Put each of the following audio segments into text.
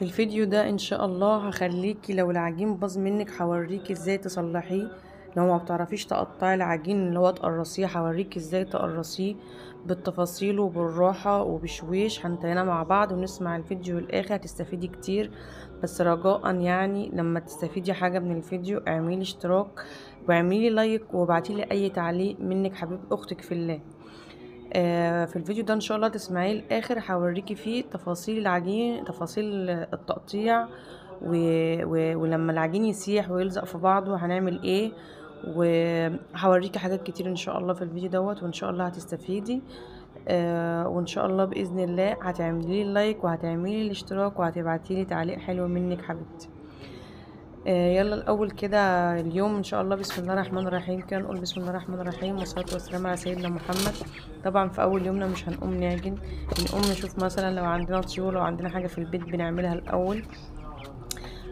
في الفيديو ده ان شاء الله هخليكي لو العجين باظ منك هوريكي ازاي تصلحيه. لو ما بتعرفيش تقطعي العجين اللي هو تقرصيه هوريكي ازاي تقرصيه بالتفاصيل وبالراحه وبشويش. هنتهينا مع بعض ونسمع الفيديو للاخر، هتستفيدي كتير. بس رجاء يعني لما تستفيدي حاجة من الفيديو اعملي اشتراك واعملي لايك وابعتيلي اي تعليق منك حبيب اختك في الله. في الفيديو ده ان شاء الله تسمعيه الاخر، هوريكي فيه تفاصيل العجين، تفاصيل التقطيع ولما العجين يسيح ويلزق في بعضه هنعمل ايه، وهوريكي حاجات كتير ان شاء الله في الفيديو دوت، وان شاء الله هتستفيدي. وان شاء الله باذن الله هتعملي لي لايك وهتعملي الاشتراك وهتبعتي لي تعليق حلو منك حبيبتي. يلا الاول كده اليوم ان شاء الله بسم الله الرحمن الرحيم كده نقول بسم الله الرحمن الرحيم والصلاة والسلام على سيدنا محمد. طبعا في اول يومنا مش هنقوم نعجن، بنقوم نشوف مثلا لو عندنا طيور، لو عندنا حاجة في البيت بنعملها الاول.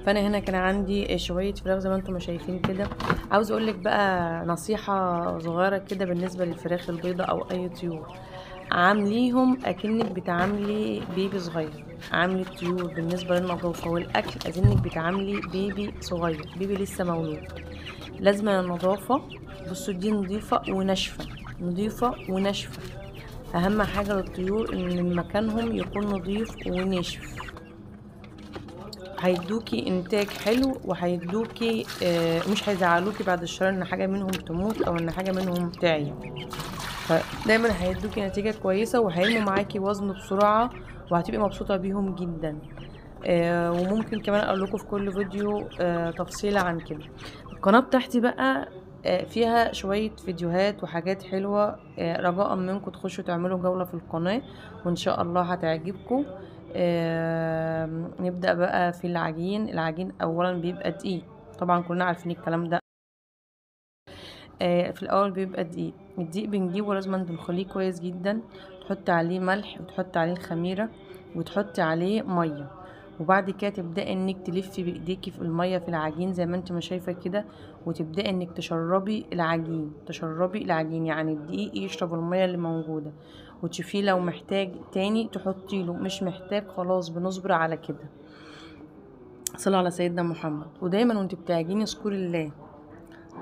فانا هنا كان عندي شوية فراخ زي ما انتم شايفين كده. عاوز اقولك بقى نصيحة صغيرة كده بالنسبة للفراخ البيضاء او اي طيور، عامليهم اكنك بتعاملي بيبي صغير. عاملي الطيور بالنسبة للنظافه والاكل اكنك بتعاملي بيبي صغير، بيبي لسه مولود. لازم النظافة. بصوا دي نظيفة وناشفه، نظيفة وناشفه. اهم حاجة للطيور ان مكانهم يكون نظيف وناشف، هيدوكي انتاج حلو وهيدوكي مش هيزعلوكي بعد الشهر ان حاجة منهم تموت او ان حاجة منهم تعيا. فدايما هيدوكي نتيجة كويسة وهيرموا معاكي وزن بسرعة وهتبقي مبسوطة بيهم جدا. وممكن كمان اقول لكم في كل فيديو تفصيله عن كده. القناة بتاعتي بقى فيها شوية فيديوهات وحاجات حلوة، رجاء منكم تخشوا تعملوا جولة في القناة وان شاء الله هتعجبكم. نبدأ بقى في العجين. العجين اولا بيبقى دقيق، طبعا كلنا عارفين الكلام ده. في الاول بيبقى دقيق. الدقيق بنجيبه لازم تنخليه كويس جدا، تحط عليه ملح وتحط عليه الخميرة وتحط عليه مية، وبعد كده تبدأي انك تلفي بايديكي في المية في العجين زي ما انت ما شايفه كده، وتبدأي انك تشربي العجين، تشربي العجين يعني الدقيق يشرب المية اللي موجودة، وتشوفيه لو محتاج تاني تحطي له، مش محتاج خلاص بنصبر على كده. صلوا على سيدنا محمد. ودايما وانت بتعجيني اذكري الله،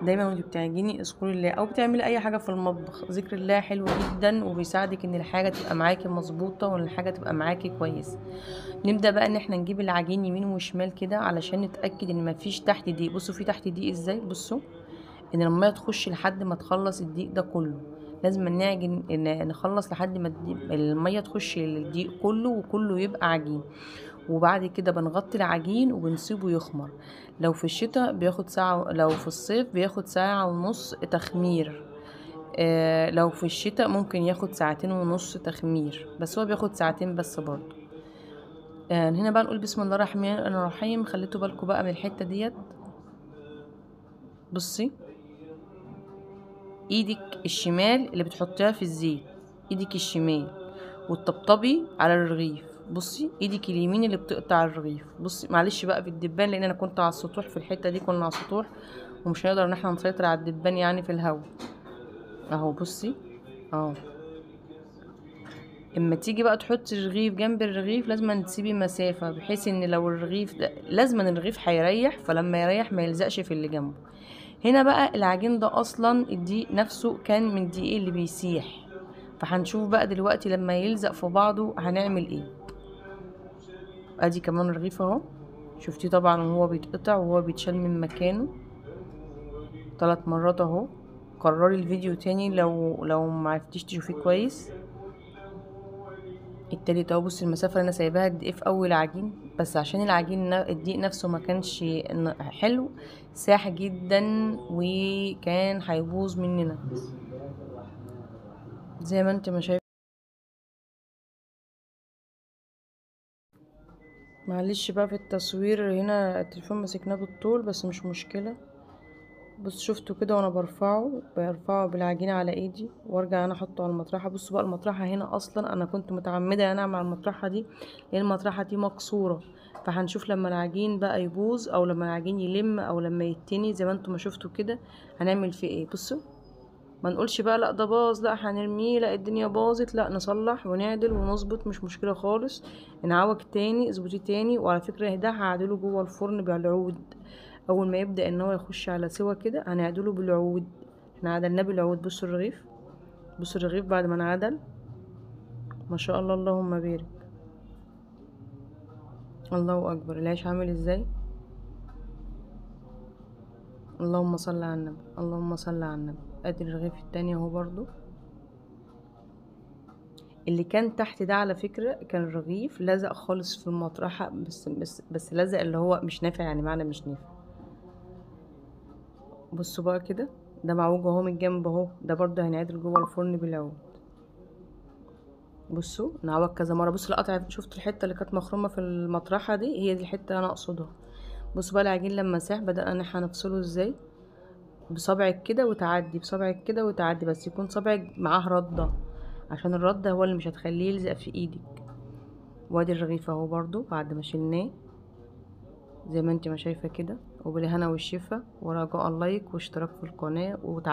دايما وانت بتعجيني اذكري الله، او بتعملي اي حاجة في المطبخ ذكر الله حلو جدا وبيساعدك ان الحاجة تبقى معاكي مظبوطة وان الحاجة تبقى معاكي كويس. نبدا بقى ان احنا نجيب العجين يمين وشمال كده علشان نتاكد ان مفيش تحت دقيق. بصوا في تحت دقيق ازاي، بصوا ان المية تخش لحد ما تخلص الدقيق ده كله. لازم نعجن نخلص لحد ما المية تخش للدقيق كله وكله يبقى عجين. وبعد كده بنغطي العجين وبنسيبه يخمر. لو في الشتاء بياخد ساعة، لو في الصيف بياخد ساعة ونص تخمير. لو في الشتاء ممكن ياخد ساعتين ونص تخمير، بس هو بياخد ساعتين بس برضو. هنا بقى نقول بسم الله الرحمن الرحيم. خليتوا بالكم بقى من الحتة ديت. بصي ايدك الشمال اللي بتحطيها في الزيت، ايدك الشمال، وتطبطبي على الرغيف. بصي ايدك اليمين اللي بتقطع الرغيف. بصي معلش بقى في الدبان لان انا كنت على السطوح في الحتة دي، كنا على السطوح ومش هنقدر ان احنا نسيطر على الدبان يعني في الهوا اهو. بصي اهو اما تيجي بقى تحطي الرغيف جنب الرغيف لازم تسيبي مسافة، بحيث ان لو الرغيف ده لازم الرغيف هيريح، فلما يريح ما يلزقش في اللي جنبه. هنا بقى العجين ده اصلا الدقيق نفسه كان من الدقيق اللي بيسيح، فهنشوف بقى دلوقتي لما يلزق في بعضه هنعمل ايه. ادي كمان رغيف اهو، شفتيه طبعا وهو بيتقطع وهو بيتشال من مكانه 3 مرات اهو. كرري الفيديو تاني لو معرفتيش تشوفيه كويس. التالت اهو. بصي المسافة اللي انا سايباها قد ايه في اول عجين، بس عشان العجين الدقيق نفسه ما كانش حلو، ساح جدا وكان هيبوظ مننا زي ما انت ما شايف. معلش بقى في التصوير هنا التليفون مسكناه بالطول بس مش مشكلة. بص شفتوا كده وانا برفعه بالعجينه على ايدي وارجع انا احطه على المطرحه. بصوا بقى المطرحه هنا اصلا انا كنت متعمدة انا اعمل المطرحه دي لان المطرحه دي مكسورة، فهنشوف لما العجين بقى يبوظ او لما العجين يلم او لما يتني زي ما انتم ما شفتوا كده هنعمل فيه ايه. بصوا ما نقولش بقى لا ده باظ، لا هنرميه، لا الدنيا باظت، لا نصلح ونعدل ونظبط، مش مشكلة خالص. نعوج تاني، اظبطيه تاني. وعلى فكرة ده هعدله جوه الفرن بالعود، اول ما يبدا ان هو يخش على سوا كده هنعدله بالعود. احنا عدلناه بالعود. بصوا الرغيف، بصوا الرغيف بعد ما انعدل، ما شاء الله اللهم بارك، الله اكبر. العيش عامل ازاي، اللهم صل على النبي، اللهم صل على النبي. ادي الرغيف التاني اهو برضو. اللي كان تحت ده على فكرة كان رغيف لزق خالص في المطرحة، بس بس بس لزق اللي هو مش نافع، يعني معنى مش نافع. بصوا بقى كده، ده معوج اهو من الجنب اهو، ده برضو هنعدل جوه الفرن بالعود. بصوا نعوج كذا مرة. بصوا القطع، شفتوا الحتة اللي كانت مخرومة في المطرحة دي؟ هي دي الحتة اللي انا اقصدها. بصوا بقى العجين لما ساح بدأنا ان احنا نفصله ازاي، بصبعك كده وتعدي، بصبعك كده وتعدي، بس يكون صبعك معاه ردة، عشان الردة هو اللي مش هتخليه يلزق في ايدك. وادي الرغيف اهو برضو بعد ما شلناه زي ما انت ما شايفة كده. وبالهنا والشفا، ورجاء لايك واشتراك في القناة وتعليق.